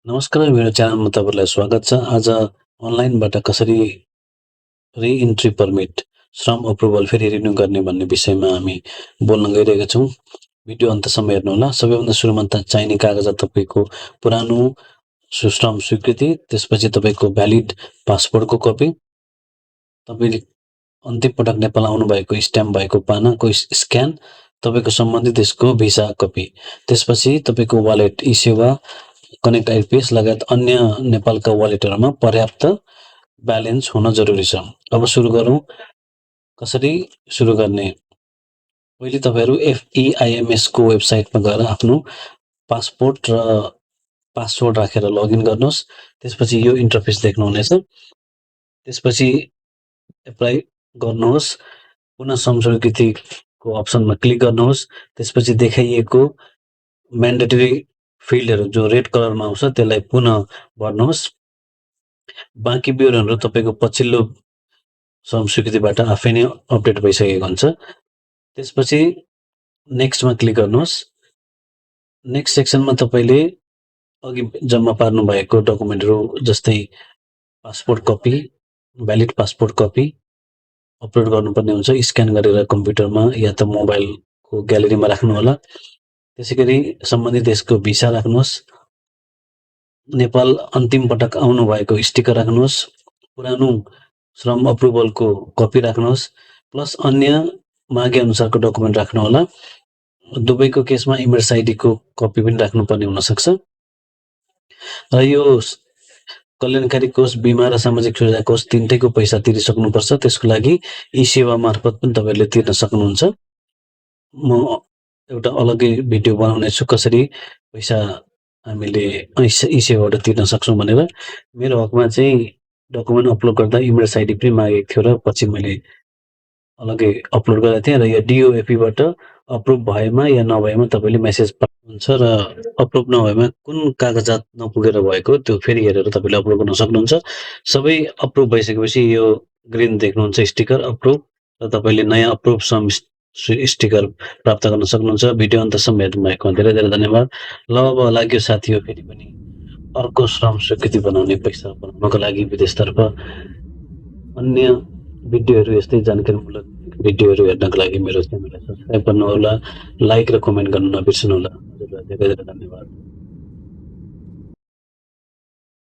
नमस्कार, मेरो च्यानलमा तपाईँलाई स्वागत छ। आज अनलाइनबाट कसरी रि-इन्ट्री पर्मिट, श्रम अप्रुभल फेरि रिन्यू गर्ने भन्ने विषयमा हामी बोल्न गइरहेका छौँ। भिडियो अन्तसम्म हेर्नुहोला। सबैभन्दा सुरुमा त चाहिने कागजात तपाईँको पुरानो श्रम स्वीकृति, त्यसपछि तपाईँको भ्यालिड पासपोर्टको कपी, तपाईँले अन्तिम पटक नेपाल आउनुभएको स्ट्याम्प भएको पानाको स्क्यान, तपाईँको सम्बन्धित देशको भिसा कपी, त्यसपछि तपाईँको वालेट, ई-सेवा, कनेक्ट आइपिएस लगायत अन्य नेपालका वालेटहरूमा पर्याप्त ब्यालेन्स हुन जरुरी छ। अब सुरु गरौँ। कसरी सुरु गर्ने? पहिले तपाईँहरू FEIMS को वेबसाइटमा गएर आफ्नो पासपोर्ट र पासवर्ड राखेर लगइन गर्नुहोस्। त्यसपछि यो इन्टरफेस देख्नुहुनेछ। त्यसपछि एप्लाई गर्नुहोस्। पुनः श्रम स्वीकृतिको अप्सनमा क्लिक गर्नुहोस्। त्यसपछि देखाइएको म्यान्डेटरी फिल्डहरू जो रेड कलरमा आउँछ त्यसलाई पुनः भर्नुहोस्। बाँकी विवरणहरू तपाईँको पछिल्लो श्रम स्वीकृतिबाट आफै नै अपडेट भइसकेको हुन्छ। त्यसपछि नेक्स्टमा क्लिक गर्नुहोस्। नेक्स्ट सेक्सनमा तपाईँले अघि जम्मा पार्नु भएको डकुमेन्टहरू जस्तै passport copy, valid passport copy upload गर्नुपर्ने हुन्छ। स्क्यान गरेर कम्प्युटरमा या त मोबाइलको ग्यालेरीमा राख्नुहोला। त्यसैगरी सम्बन्धित देशको भिसा राख्नुहोस्। नेपाल अन्तिम पटक आउनु भएको स्टिकर राख्नुहोस्। पुरानो श्रम अप्रुभलको कपी राख्नुहोस्, प्लस अन्य मागे अनुसारको डकुमेन्ट राख्नुहोला। दुवैको केसमा इमेज आइडीको कपी पनि राख्नुपर्ने हुनसक्छ। र यो कल्याणकारी कोष, बिमा र सामाजिक सुरक्षा कोष तिनटैको पैसा तिरिसक्नुपर्छ। त्यसको लागि ई-सेवा मार्फत पनि तपाईँहरूले तिर्न सक्नुहुन्छ। म एउटा अलग्गै भिडियो बनाउने छु कसरी पैसा हामीले ई-सेवाबाट तिर्न सक्छौँ भनेर। मेरो हकमा चाहिँ डकुमेन्ट अपलोड गर्दा इमेज आइडी पनि मागेको थियो र पछि मैले अलग्गै अपलोड गरेको थिएँ। र यो DOFबाट अप्रुभ भएमा या नभएमा तपाईँले मेसेज पाउनुहुन्छ र अप्रुभ नभएमा कुन कागजात नपुगेर भएको त्यो फेरि हेरेर तपाईँले अप्रुभ गर्न सक्नुहुन्छ। सबै अप्रुभ भइसकेपछि यो ग्रिन देख्नुहुन्छ स्टिकर अप्रुभ, र तपाईँले नयाँ अप्रुभ श्रम स्टिकर प्राप्त गर्न सक्नुहुन्छ। भिडियो अन्तसम्म हेर्नुभएकोमा धेरै धेरै धन्यवाद। ल अब लाग्यो साथीहरू फेरि पनि अर्को श्रम स्वीकृति बनाउने, पैसा बनाउनको लागि विदेशतर्फ अन्य भिडियोहरू, यस्तै जानकारीमूलक भिडियोहरू हेर्नको लागि मेरो च्यानललाई सब्सक्राइब गर्नुहोला, लाइक र कमेन्ट गर्न नबिर्सनुहोला। हजुरलाई धेरै धेरै धन्यवाद।